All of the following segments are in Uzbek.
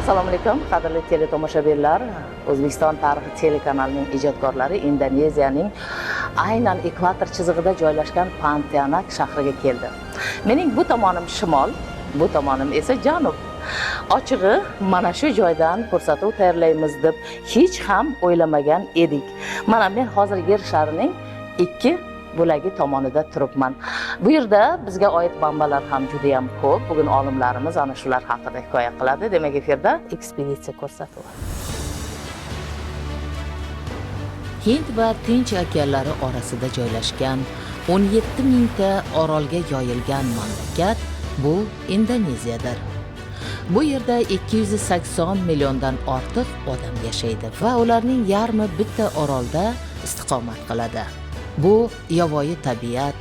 Assalomu alaykum, qadrli teletomoshabinlar. O'zbekiston tarixi telekanalining ijodkorlari Indoneziyaning aynan ekvator chizig'ida joylashgan Pontianak shahriga keldi. Mening bu tomonim shimol, bu tomonim esa janub. Ochig'i, mana shu joydan ko'rsatuv tayyorlaymiz deb hech ham o'ylamagan edik. Mana men hozir Yer sharining ikki bo'lagi tomonida turibman. Bu yerda bizga oid manbalar ham juda ham ko'p. Bugun olimlarimiz ana shular haqida hikoya qiladi. Demak, efirda ekspeditsiya ko'rsatuvi. Hind va Tinch okeanlari orasida joylashgan 17 mingta orolga yoyilgan mamlakat bu Indoneziyadir. Bu yerda 280 milliondan ortiq odam yashaydi va ularning yarmi bitta orolda istiqomat qiladi. Bu yovvoyi tabiat,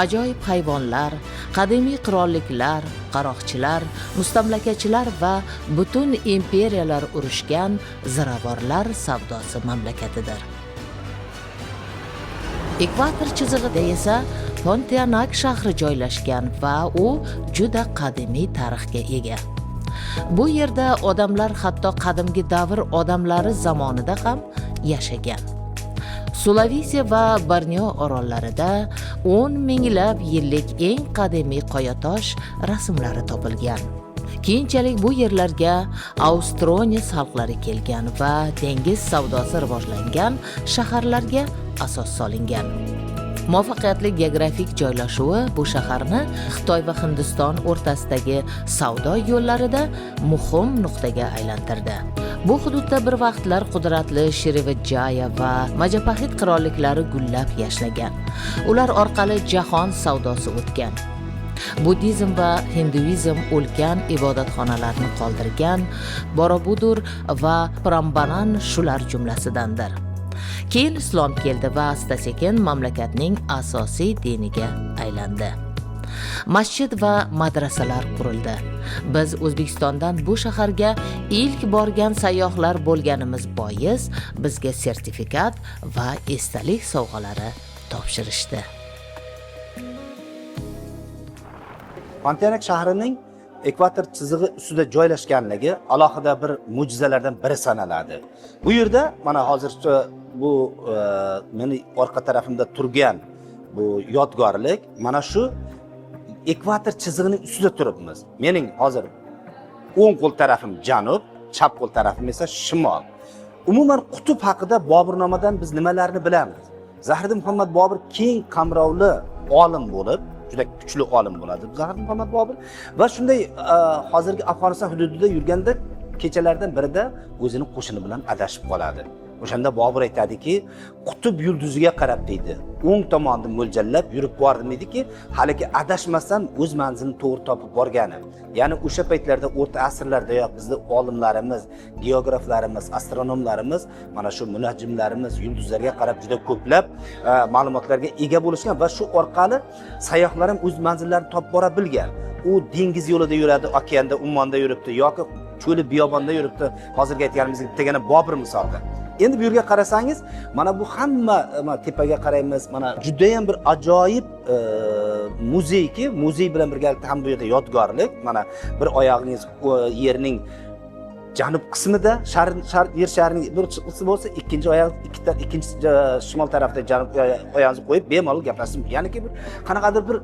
ajoyib hayvonlar, qadimiy qirolliklar, qaroqchilar, mustamlakachilar va butun imperiyalar urushgan ziravorlar savdosi mamlakatidir. Ekvator chizig'ida esa Pontianak shahri joylashgan va u juda qadimiy tarixga ega. Bu yerda odamlar hatto qadimgi davr odamlari zamonida ham yashagan. Sulavesiya va Borneo orollarida 10 minglab yillik eng qadimiy qoyatosh rasmlari topilgan. Keyinchalik bu yerlarga Austrones xalqlari kelgan va dengiz savdosi rivojlangan shaharlarga asos solingan. Muvaffaqiyatli geografik joylashuvi bu shaharni Xitoy va Hindiston o'rtasidagi savdo yo'llarida muhim nuqtaga aylantirdi. Bu hududda bir vaqtlar qudratli Shrivijaya va Majapahit qirolliklari gullab yashnagan. Ular orqali jahon savdosi o'tgan. Buddizm va hinduizm ulkan ibodatxonalarni qoldirgan, Borobudur va Prambanan shular jumlasidandir. Keyin islom keldi va asta-sekin mamlakatning asosiy diniga aylandi. Masjid va madrasalar qurildi. Biz O'zbekistondan bu shaharga ilk borgan sayyohlar bo'lganimiz bois bizga sertifikat va esdalik sovg'alari topshirishdi. Pontianak shahrining ekvator chizig'i ustida joylashganligi alohida bir mo'jizalardan biri sanaladi. Bu yerda mana hozir bu meni orqa tarafimda turgan bu yodgorlik, mana shu ekvator chizig'ining ustida turibmiz. Mening hozir o'ng qo'l tarafim janub, chap qo'l tarafim esa shimol. Umuman qutb haqida Boburnomadan biz nimalarni bilamiz? Zahiriddin Muhammad Bobur keng qamrovli olim bo'lib, juda kuchli olim bo'ladi Zahiriddin Muhammad Bobur va shunday hozirgi Afg'oniston hududida yurganda kechalardan birida o'zini qo'shini bilan adashib qoladi. O'shanda Bobur aytadiki, qutb yulduziga qarab deydi, o'ng tomonni mo'ljallab yurib bordim deydiki, haligi adashmasdan o'z manzilini to'g'ri topib borgani. Ya'ni o'sha paytlarda o'rta asrlardayoq bizni olimlarimiz, geograflarimiz, astronomlarimiz, mana shu munajjimlarimiz yulduzlarga qarab juda ko'plab ma'lumotlarga ega bo'lishgan va shu orqali sayyohlar ham o'z manzillarini topib bora bilgan. U dengiz yo'lida yuradi, okeanda, ummonda yuribdi yoki cho'li biyobonda yuribdi. Hozirgi aytganimizdek bittagina Bobur misolida. Endi bu yerga qarasangiz, mana bu hamma mana tepaga qaraymiz, mana juda ham bir ajoyib muzeyki, muzey bilan birgalikda ham bu yerda yodgorlik. Mana bir oyog'ingiz yerning janub qismida, yer sharining bir qismi bo'lsa, ikkinchi oyoq ikkita ikkinchi shimol tarafda janub oyog'ingizni qo'yib bemalol gaplashib, ya'niki bir qanaqadir bir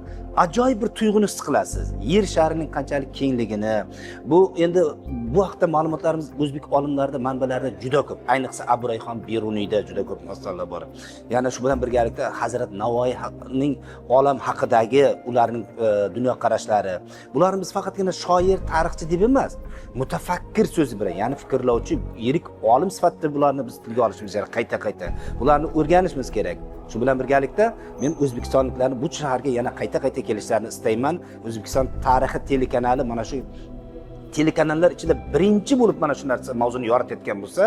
ajoyib bir tuyg'uni his qilasiz. Yer sharining qanchalik kengligini, bu endi bu haqda ma'lumotlarimiz o'zbek olimlarida, manbalarida juda ko'p. Ayniqsa Abu Rayhon Beruniyda juda ko'p masalalar bor. Ya'ni shu bilan birgalikda Hazrat Navoiyning olam haqidagi ularning dunyoqarashlari. Bularni biz faqatgina shoir, tarixchi deb emas, mutafakkir so'zi bilan, ya'ni fikrlovchi, yirik olim sifatida bularni biz tilga olishimiz kerak, qayta-qayta. Bularni o'rganishimiz kerak. Shu bilan birgalikda men o'zbekistonliklarni bu shaharga yana qayta-qayta kelishlarini istayman. O'zbekiston tarixi telekanali mana shu telekanallar ichida birinchi bo'lib mana shu narsa mavzuni yoritayotgan bo'lsa,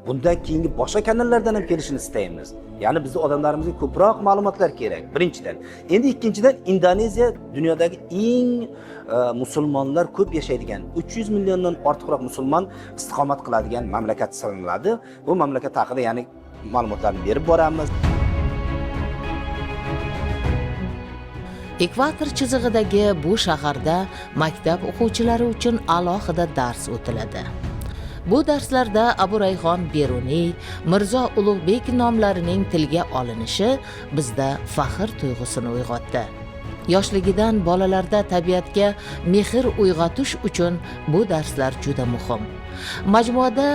bundan keyingi boshqa kanallardan ham kelishini istaymiz. Ya'ni bizni odamlarimizga ko'proq ma'lumotlar kerak, birinchidan. Endi ikkinchidan, Indoneziya dunyodagi eng musulmonlar ko'p yashaydigan, 300 milliondan ortiqroq musulmon istiqomat qiladigan mamlakat sanaladi. Bu mamlakat haqida ya'ni ma'lumotlarni berib boramiz. Ekvator chizig'idagi bu shaharda maktab o'quvchilari uchun alohida dars o'tiladi. Bu darslarda Abu Rayhon Beruniy, Mirzo Ulug'bek nomlarining tilga olinishi bizda faxr tuyg'usini uyg'otdi. Yoshligidan bolalarda tabiatga mehr uyg'otish uchun bu darslar juda muhim. Majmuada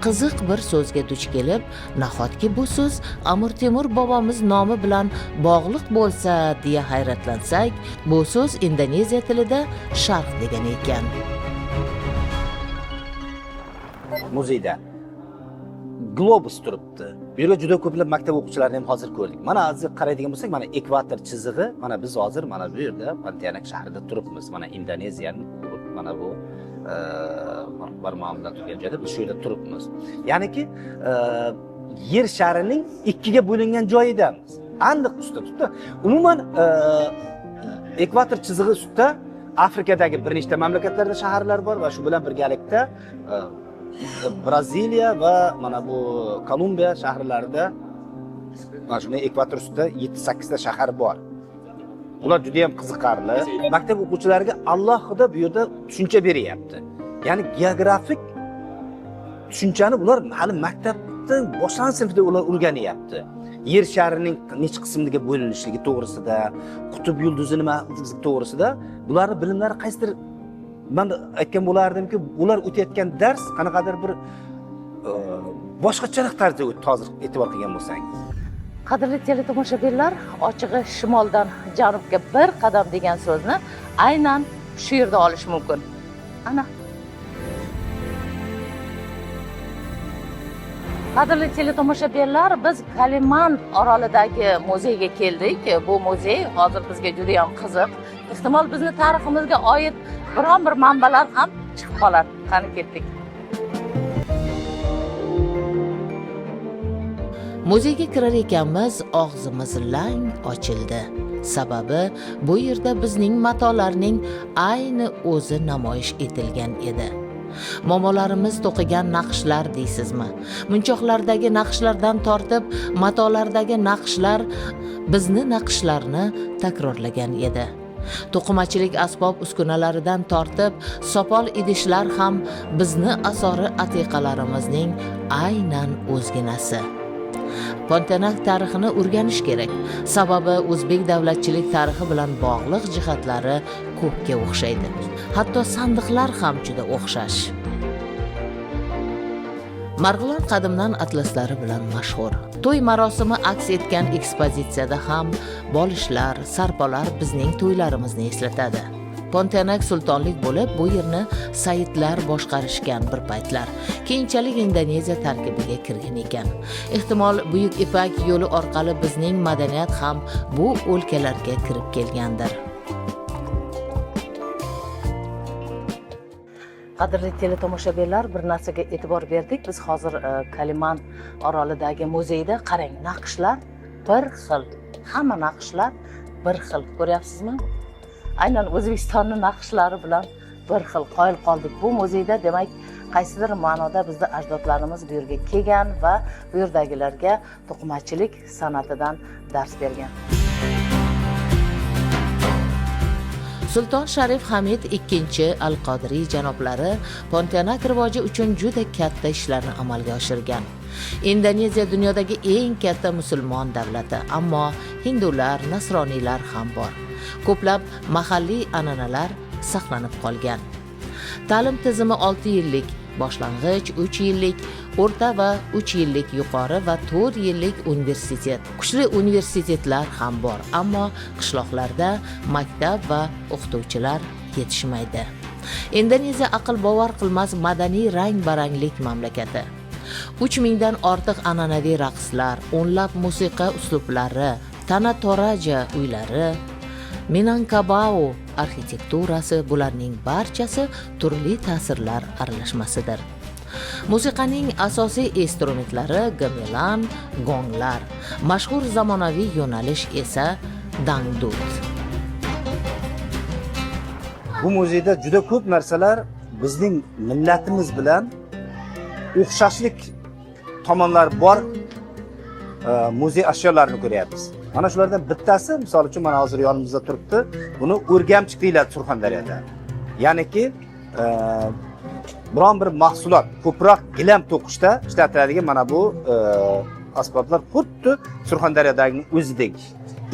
qiziq bir so'zga duch kelib, nahotki bu so'z Amir Temur bobomiz nomi bilan bog'liq bo'lsa deya hayratlansak, bu so'z Indoneziya tilida sharq degani ekan. Muzeyda globus turibdi. Bu yerga juda ko'plab maktab o'quvchilarini ham hozir ko'rdik. Mana hozir qaraydigan bo'lsak, mana ekvator chizig'i, mana biz hozir mana bu yerda Pontianak shahrida turibmiz. Mana Indoneziyaning mana bu barmog'im bilan turgan joyda biz shu yerda turibmiz. Ya'niki yer sharining ikkiga bo'lingan joyidamiz. Aniq ustida turibdi. Umuman ekvator chizig'i ustida Afrikadagi bir nechta mamlakatlarda shaharlar bor va shu bilan birgalikda Braziliya va mana bu Kolumbiya shaharlarida mana shunday ekvator ustida 7-8 ta shahar bor. Ular juda ham qiziqarli. Maktab o'quvchilariga alohida bu yerda tushuncha beryapti. Ya'ni geografik tushunchani ular hali maktabda boshlang'ich sinfda ular o'rganyapti. Yer sharining necha qismga bo'linishligi to'g'risida, qutb yulduzi nima to'g'risida bularning bilimlari qaysidir, men aytgan bo'lardimki, ular o'tayotgan dars qanaqadir bir boshqacharoq tarzda o'tdi hozir e'tibor qilgan bo'lsangiz. Qadrli teletomoshabinlar, ochig'i shimoldan janubga bir qadam degan so'zni aynan shu yerda olish mumkin. Ana. Qadrli teletomoshabinlar, biz Kaliman orolidagi muzeyga keldik. Bu muzey hozir bizga juda ham qiziq. Ehtimol bizni tariximizga oid biron bir manbalar ham chiqib qolar. Qani ketdik. Muzeyga kirar ekanmiz, og'zimiz lang ochildi. Sababi bu yerda bizning matolarning ayni o'zi namoyish etilgan edi. Momolarimiz to'qigan naqshlar deysizmi? Munchoqlardagi naqshlardan tortib matolardagi naqshlar bizni naqshlarni takrorlagan edi. To'qimachilik asbob uskunalaridan tortib sopol idishlar ham bizni asori atiqalarimizning aynan o'zginasi. Pontianak tarixini o'rganish kerak. Sababi o'zbek davlatchilik tarixi bilan bog'liq jihatlari ko'pga o'xshaydi. Hatto sandiqlar ham juda o'xshash. Marg'ilon qadimdan atlaslari bilan mashhur. To'y marosimi aks etgan ekspozitsiyada ham bolishlar, sarpolar bizning to'ylarimizni eslatadi. Pontianak sultonlik bo'lib, bu yerni saidlar boshqarishgan bir paytlar. Keyinchalik Indoneziya tarkibiga kirgan ekan. Ehtimol Buyuk Ipak yo'li orqali bizning madaniyat ham bu o'lkalarga kirib kelgandir. Qadrli teletomoshabinlar, bir narsaga e'tibor berdik. Biz hozir Kaliman orolidagi muzeyda qarang, naqshlar bir xil. Hamma naqshlar bir xil. Ko'ryapsizmi? Aynan O'zbekistonning naqshlari bilan bir xil qoyil qoldik. Bu muzeyda demak qaysidir ma'noda bizni ajdodlarimiz bu yerga kelgan va bu yerdagilarga to'qimachilik san'atidan dars bergan. Sulton Sharif Hamid ikkinchi Al-Qodiriy janoblari Pontianak rivoji uchun juda katta ishlarni amalga oshirgan. Indoneziya dunyodagi eng katta musulmon davlati, ammo hindular, nasroniylar ham bor. Ko'plab mahalliy an'analar saqlanib qolgan. Ta'lim tizimi 6 yillik boshlang'ich, 3 yillik o'rta va 3 yillik yuqori va 4 yillik universitet. Kuchli universitetlar ham bor, ammo qishloqlarda maktab va o'qituvchilar yetishmaydi. Indoneziya aql bovar qilmas madaniy rang-baranglik mamlakati. 3000 dan ortiq an'anaviy raqslar, o'nlab musiqa uslublari, Tana Toraja uylari, Minangkabau arxitekturasi, bularning barchasi turli ta'sirlar aralashmasidir. Musiqaning asosiy instrumentlari gamelan, gonglar. Mashhur zamonaviy yo'nalish esa dangdut. Bu muzeyda juda ko'p narsalar bizning millatimiz bilan o'xshashlik tomonlari bor, muzey ashyolarini ko'ryapmiz. Mana shulardan bittasi, misol uchun, mana hozir yonimizda turibdi. Buni o'rgamchik deyiladi Surxondaryoda. Ya'niki, Biron bir mahsulot, ko'proq gilam to'qishda ishlatiladigan mana bu asboblar xuddi Surxondaryodagi o'zidek.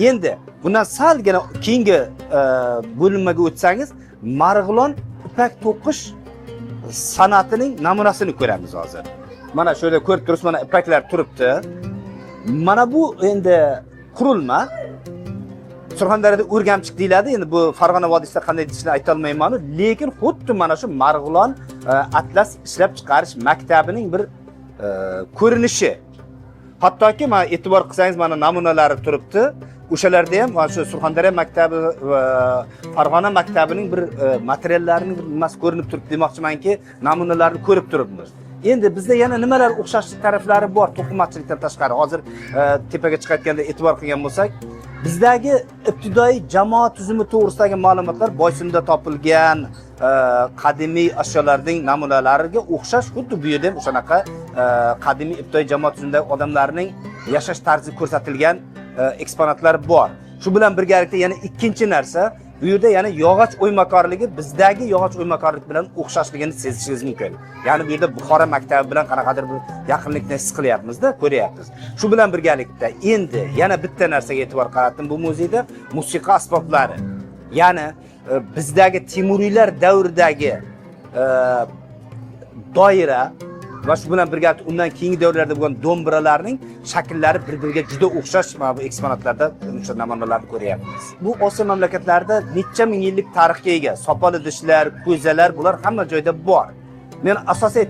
Endi bundan salgina keyingi bo'linmaga o'tsangiz, Marg'ilon ipak to'qish san'atining namunasini ko'ramiz hozir. Mana shu yerda ko'rib turibsiz, mana ipaklar turibdi. Mana bu endi qurilma. Surxondaryoda o'rgamchiq deyiladi. Endi bu Farg'ona vodiysida qanday deyishini ayta olmayman, lekin xuddi mana shu Marg'ilon atlas ishlab chiqarish maktabining bir ko'rinishi. Hattoki mana e'tibor qilsangiz, mana namunalari turibdi. O'shalarda ham mana shu Surxondaryo maktabi va Farg'ona maktabining bir materiallarining bir nimasi ko'rinib turibdi demoqchimanki, namunalarni ko'rib turibmiz. Endi bizda yana nimalar o'xshashlik taraflari bor to'qimachilikdan tashqari? Hozir tepaga chiqayotganda e'tibor qilgan bo'lsak, bizdagi ibtidoiy jamoat tuzumi to'g'risidagi ma'lumotlar Boysunda topilgan qadimiy ashyolarning namunalariga o'xshash, xuddi bu yerda ham o'shanaqa qadimiy ibtidoiy jamoat tuzumidagi odamlarning yashash tarzi ko'rsatilgan eksponatlar bor. Shu bilan birgalikda yana ikkinchi narsa, bu yerda yana yog'och o'ymakorligi bizdagi yog'och o'ymakorlik bilan o'xshashligini sezishingiz mumkin. Ya'ni bu yerda Buxoro maktabi bilan qanaqadir bir yaqinlikni his qilyapmizda, ko'ryapmiz. Shu bilan birgalikda endi yana bitta narsaga e'tibor qaratdim bu muzeyda: musiqa asboblari. Ya'ni bizdagi Temuriylar davridagi doira va shu bilan birgalikda undan keyingi davrlarda bo'lgan do'mbiralarning shakllari bir-biriga juda o'xshash. Mana bu eksponatlarda o'sha namunalarni ko'ryapmiz. Bu Osiyo mamlakatlarida necha ming yillik tarixga ega sopol idishlar, ko'zalar, bular hamma joyda bor. Men asosiy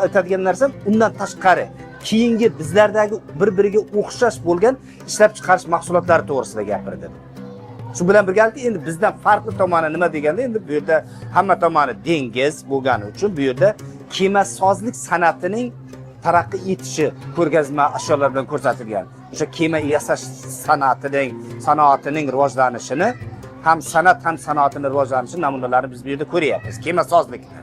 aytadigan narsam, undan tashqari keyingi bizlardagi bir-biriga o'xshash bo'lgan ishlab chiqarish mahsulotlari to'g'risida gapirdim. Shu bilan birgalikda endi bizdan farqli tomoni nima deganda, endi bu yerda hamma tomoni dengiz bo'lgani uchun bu yerda kemasozlik san'atining taraqqiy etishi ko'rgazma ashyolar bilan ko'rsatilgan. O'sha kema yasash sanoatining rivojlanishini, ham san'at ham sanoatini rivojlanishi namunalarini biz bu yerda ko'ryapmiz, kemasozlikni.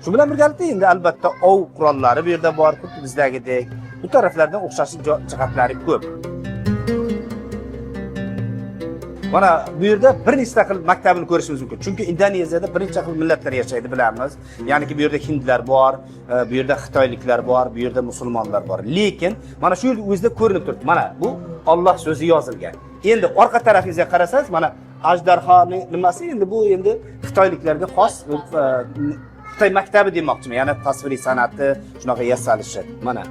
Shu bilan birgalikda endi albatta ov qurollari bu yerda bor, xuddi bizdagidek. Bu taraflardan o'xshashlik jihatlari ko'p. Mana bu yerda bir nechta xil maktabini ko'rishimiz mumkin. Chunki Indoneziyada bir necha xil millatlar yashaydi, bilamiz. Ya'niki bu yerda hindlar bor, bu yerda xitoyliklar bor, bu yerda musulmonlar bor. Lekin mana shu yerda o'zida ko'rinib turibdi. Mana bu Alloh so'zi yozilgan. Endi orqa tarafingizga qarasangiz, mana ajdarhoning nimasi, endi bu endi xitoyliklarga xos Xitoy maktabi demoqchiman. Ya'ni tasviriy san'ati shunaqa yasalishi. Mana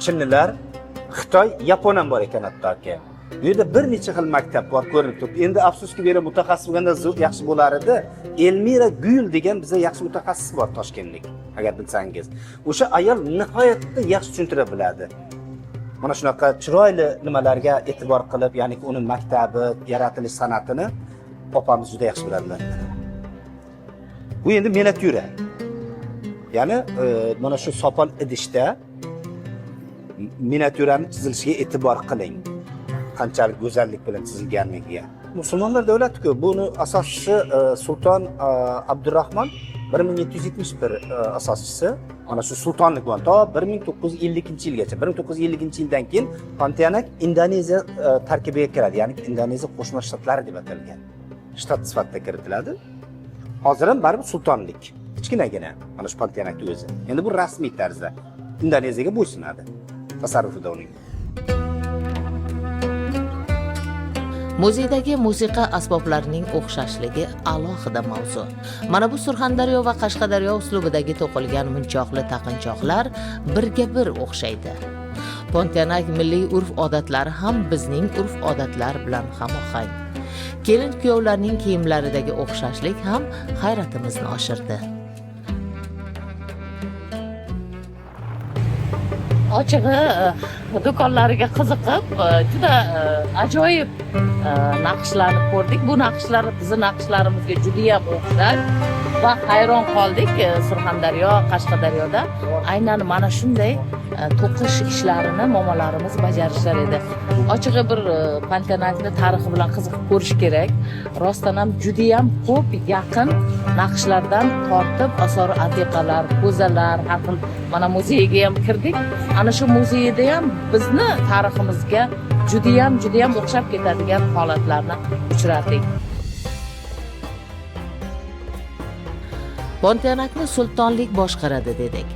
Chinlilar, Xitoy, Yapon ham bor ekan hattoki. Bu yerda bir necha xil maktab bor, ko'rinib turibdi. Endi afsuski bu yerda mutaxassis bo'lganda yaxshi bo'lar edi. Elmira Gul degan biza yaxshi mutaxassis bor, toshkentlik, agar bilsangiz. O'sha ayol nihoyatda yaxshi tushuntira biladi. Mana shunaqa chiroyli nimalarga e'tibor qilib, ya'ni uni maktabi, yaratilish san'atini opamiz juda yaxshi biladilar. Bu endi miniatyura. Ya'ni mana shu sopol idishda miniatyurani chizilishiga e'tibor qiling. Qanchalik go'zallik bilan chizilganligiga. Musulmonlar davlati-ku, buni asoschisi Sulton Abdurahmon 1771 asoschisi. Mana shu sultonlik bo'lgan to 1952-yilgacha. 1952-yildan keyin Pontianak Indoneziya tarkibiga kiradi, ya'ni Indoneziya Qo'shma Shtatlari deb atalgan. Shtat sifatida kiritiladi. Hozir ham baribir sultonlik. Kichkinagina mana shu Pontianakning o'zi. Endi bu rasmiy tarzda Indoneziyaga bo'ysunadi. Tasarrufida uning. Muzeydagi musiqa asboblarining o'xshashligi alohida mavzu. Mana bu Surxondaryo va Qashqadaryo uslubidagi to'qilgan munchoqli taqinchoqlar birga bir o'xshaydi. Pontianak milliy urf-odatlari ham bizning urf-odatlar bilan hamohang. Kelin kuyovlarning kiyimlaridagi o'xshashlik ham hayratimizni oshirdi. Ochig'i do'konlariga qiziqib, juda ajoyib naqshlarni ko'rdik. Bu naqshlar bizni naqshlarimizga juda ham o'xshash va hayron qoldik. Surxondaryo, Qashqadaryoda aynan mana shunday to'qish ishlarini momolarimiz bajarishar edi. Ochig'i bir Pontianakni tarixi bilan qiziqib ko'rish kerak. Rostdan ham juda ham ko'p yaqin naqshlardan tortib osori atiqalar, ko'zalar, har xil mana muzeyga ham kirdik. Ana shu muzeyda ham bizni tariximizga juda ham o'xshab ketadigan holatlarni uchratdik. Pontianakni sultonlik boshqaradi dedik.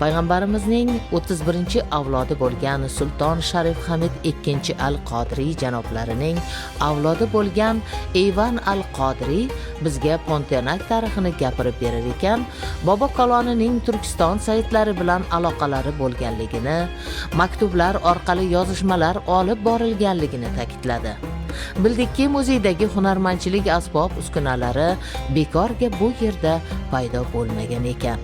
Payg'ambarimizning 31-avlodi bo'lgan Sulton Sharif Hamid II al-Qodiriy janoblarining avlodi bo'lgan Ivan al-Qodiriy bizga Pontianak tarixini gapirib berar ekan, Bobo Kalonining Turkiston saytlari bilan aloqalari bo'lganligini, maktublar orqali yozishmalar olib borilganligini ta'kidladi. Bildikki, muzeydagi hunarmandchilik asbob uskunalari bekorga bu yerda paydo bo'lmagan ekan.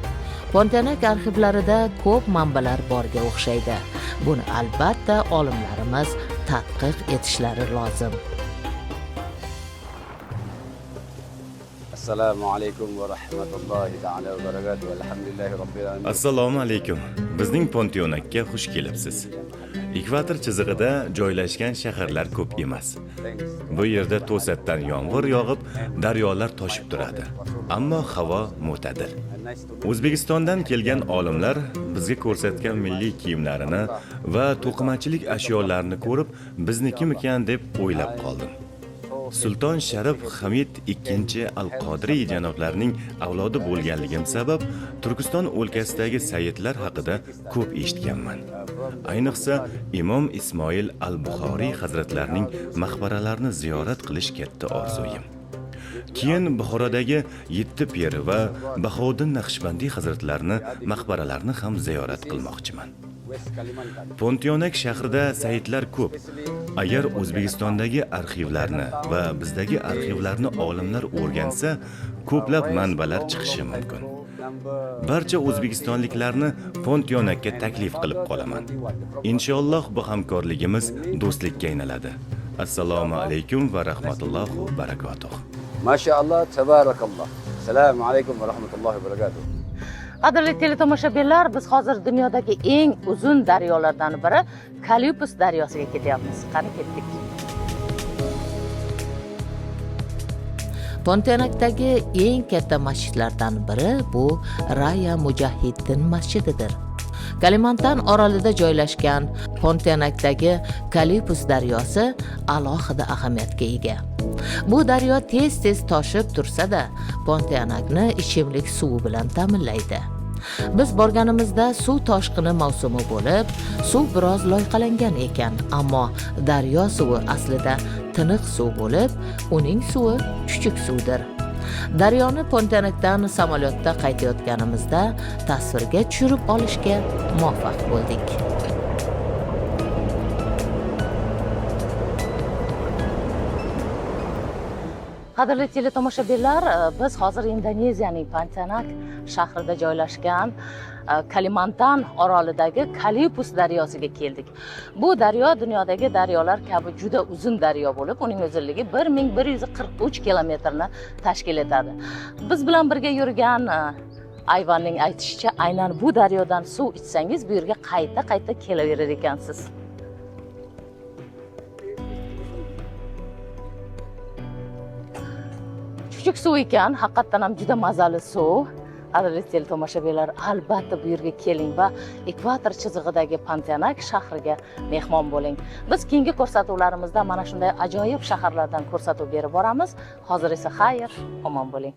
Pontianak arxivlarida ko'p manbalar borga o'xshaydi. Buni albatta olimlarimiz tadqiq etishlari lozim. Assalomu alaykum va rahmatullohi taala va barakatuh. Alhamdulillahi robbil alamin. Assalomu alaykum. Bizning Pontionakka xush kelibsiz. Ekvator chizig'ida joylashgan shaharlar ko'p emas. Bu yerda to'satdan yomg'ir yog'ib, daryolar toshib turadi. Ammo havo mo'tadil. O'zbekistondan kelgan olimlar bizga ko'rsatgan milliy kiyimlarini va to'qimachilik ashyolarini ko'rib, biznikimikan deb o'ylab qoldim. Sulton Sharif Hamid II Al-Qodiriy janoblarining avlodi bo'lganligim sabab Turkiston o'lkasidagi sayyidlar haqida ko'p eshitganman. Ayniqsa Imom Ismoil Al-Buxoriy hazratlarining maqbaralarini ziyorat qilish katta orzuyim. Keyin Buxorodagi Yetti pir va Bahovuddin Naqshbandiy hazratlarini maqbaralarini ham ziyorat qilmoqchiman. Pontianak shahrida saytlar ko'p. Agar O'zbekistondagi arxivlarni va bizdagi arxivlarni olimlar o'rgansa, ko'plab manbalar chiqishi mumkin. Barcha o'zbekistonliklarni Pontianakka taklif qilib qolaman. Inshaalloh bu hamkorligimiz do'stlikka aylanadi. Assalomu alaykum va rahmatullohi va barakatuh. Ma sha Alloh, tabarakalloh. Assalomu alaykum va rahmatullohi va barakatuh. Qadrli teletomoshabinlar, biz hozir dunyodagi eng uzun daryolardan biri Kalipus daryosiga ketyapmiz. Qani ketdik. Pontianakdagi eng katta masjidlardan biri bu Raya Mujahiddin masjididir. Kalimantan orolida joylashgan Pontianakdagi Kalipus daryosi alohida ahamiyatga ega. Bu daryo tez-tez toshib tursa-da, Pontianakni ichimlik suvi bilan ta'minlaydi. Biz borganimizda suv toshqini mavsumi bo'lib, suv biroz loyqalangan ekan, ammo daryo suvi aslida tiniq suv bo'lib, uning suvi chuchuk suvdir. Daryoni Pontianakdan samolyotda qaytayotganimizda tasvirga tushirib olishga muvaffaq bo'ldik. Qadrli teletomoshabinlar, biz hozir Indoneziyaning Pontianak shahrida joylashgan Kalimantan orolidagi Kalipus daryosiga keldik. Bu daryo dunyodagi daryolar kabi juda uzun daryo bo'lib, uning uzunligi 1143 kilometrni tashkil etadi. Biz bilan birga yurgan Ayvanning aytishicha, aynan bu daryodan suv ichsangiz bu yerga qayta-qayta kelaverar ekansiz. Chuchuk suv ekan, haqiqatdan ham juda mazali suv. Qadrli teletomoshabinlar, albatta bu yerga keling va ekvator chizig'idagi Pontianak shahriga mehmon bo'ling. Biz keyingi ko'rsatuvlarimizda mana shunday ajoyib shaharlardan ko'rsatuv berib boramiz. Hozir esa xayr, omon bo'ling.